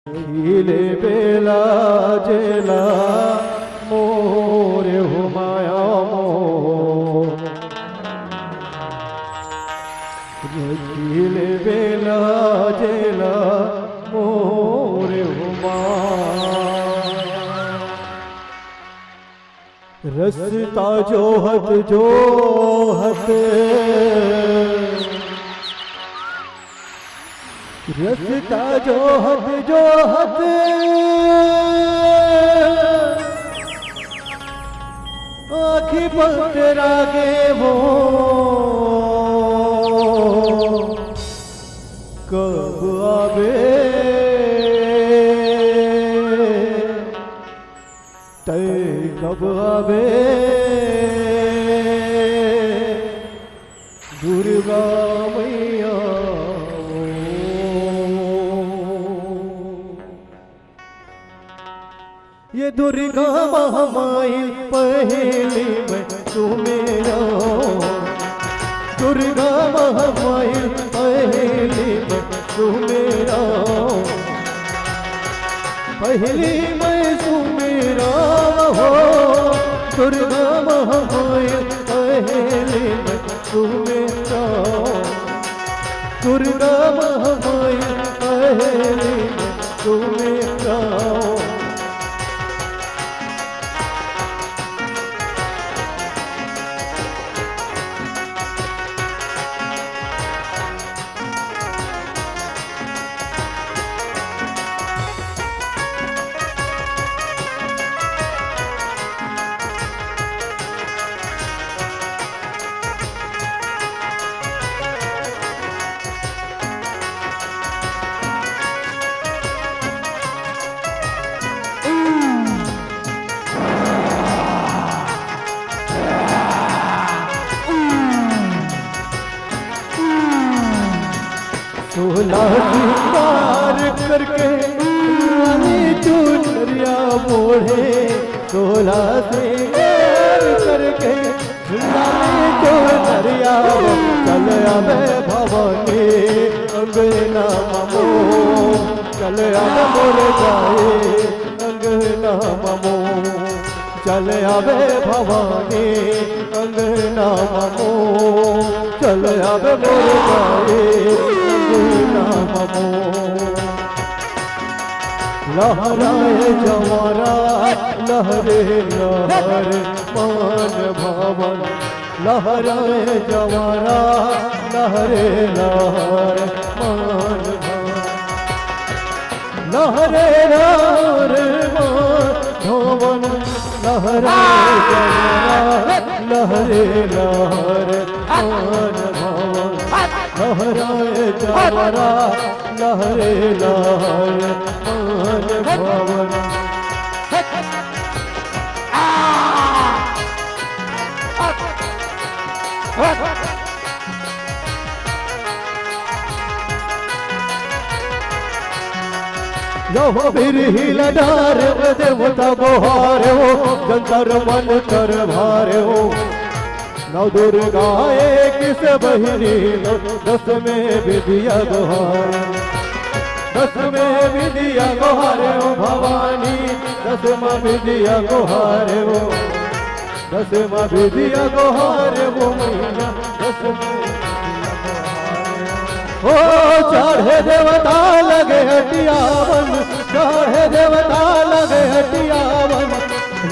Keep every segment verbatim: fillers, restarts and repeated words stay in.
खिले बेला जेला मोर हो माया मोर। खिले बेला जेला मोर हो माया। रस्ता जोहत जोहत, रस्ता जोहत जोहत, आँखी पथरा गे वो, कब आबे? तै कब आबे दुर्गा मैया? ये दुर्गा महामाई पहली मैं सुमेरा, दुर्गा महामाई पहली मैं सुमेरा, पहली मैं सुमेरा हो। दुर्गा महामाई पहली मैं सुमेरा, दुर्गा महामाई पहली मैं सुमेरा। सोला सिंगार करके लाली चुनरिया ओढ़े, सोला सिंगार करके लाली चुनरिया। चल आबे भवानी अंगना ममो, चल आबे मोर जाए अंगना ममो, चल आबे भवानी अंगना ममो, चल आबे मोर जाए अंगना ममो। लहराए जवारा लहरे लहर मान भवन, लहराए जवारा लहरे लहर मान भवन। लहरे लहर मान भवन, लहरे लहर, लहरे लहर मान भवन, लहरे जवारा लहरे लहर मान भवन। यहो बिरहिला डारे देवता गोहारे हो, जंतर मंतर भारे हो। नौ दुर्गा एक से बहिनी लो, दस में विद्या गोहारे, दस में विद्या गोहारे हो भवानी, दस में विद्या गोहारे हो। दसमा विद्या गोहारे वो मैया, दसमा विद्या गोहारे। ओ चढ़े देवता लगे हटियावन, चढ़े देवता लगे हटियावन।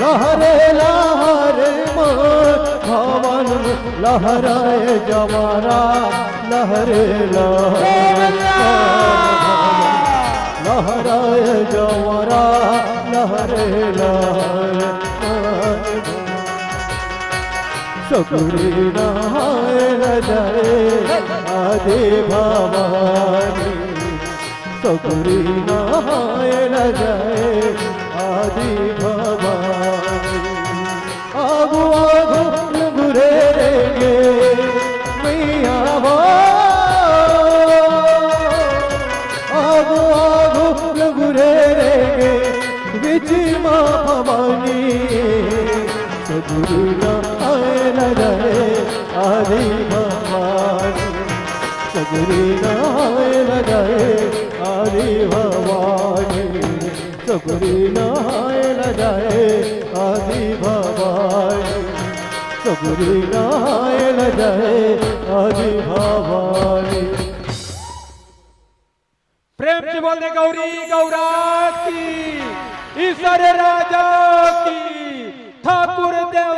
लहरे लहरे मान भवन, लहराए जवारा लहरे लहरे। लहराए जवारा लहरे लहरे। सगुरी नहाए न जाए आदि भवानी, सगुरी नहाए न जाए आदि भवानी। आगू आगू लंगुरे रेंगे मैया वो, आगू आगू लंगुरे रेंगे बिच माँ भवानी। सगुरी नहाए न जाए आदि भवानी, सगुरी नहाए न जाए आदि भवानी। सगुरी नहाए ला जाए आदि भवानी, सगुरी नहाए ला जाए आदि भवानी। प्रेम से बोल दे गौरी गौरा की, ईश्वर राजा की, ठाकुर देव